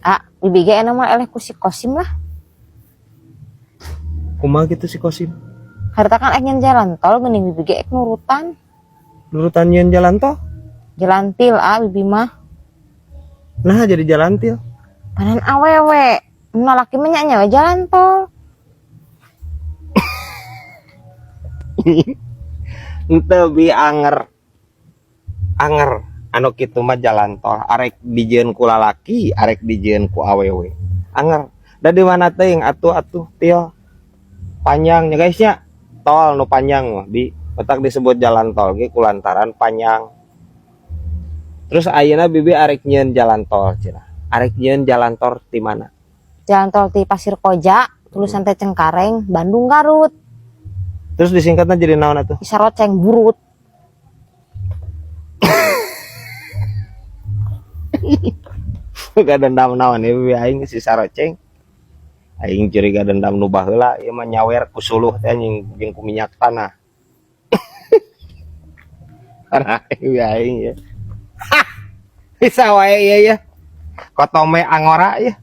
Ah, bibi ge enak mah eleh ku si Kosim lah. Kumaha gitu si Kosim? Harita kan ek nyieun jalan tol geuning, bibi ge ek nurutan. Nurutan nyieun jalan tol? Jalan til, ah, bibi mah. Nah, jadi jalan til. Panan awewe. Nu laki mah nya we jalan tol. Henteu, bi, anger. Anger anu kitu mah jalan tol arek dijieun ku lalaki, arek dijieun ku awewe. Anger. Da di mana teuing atuh atuh til panjang nya, guys, nya. Tol nu panjang mah bi petak disebut jalan tol ge kulantaran panjang. Terus ayeuna bibi arek nyieun jalan tol cenah. Arek nyieun jalan tol di mana? Jalan tol ti Pasir Koja, tulisan teh Cengkareng, Bandung, Garut. Terus disingkatnya jadi naon atuh? Saroceng burut. Gak dendam naon ya bibi aing si Saroceng? Aing curiga dendam nu baheula ieu mah, nyawer ku suluh teh anjing jeung ku minyak tanah. Karena bibi aing ya. Bisa wae ieu ya. Kotome angora ya.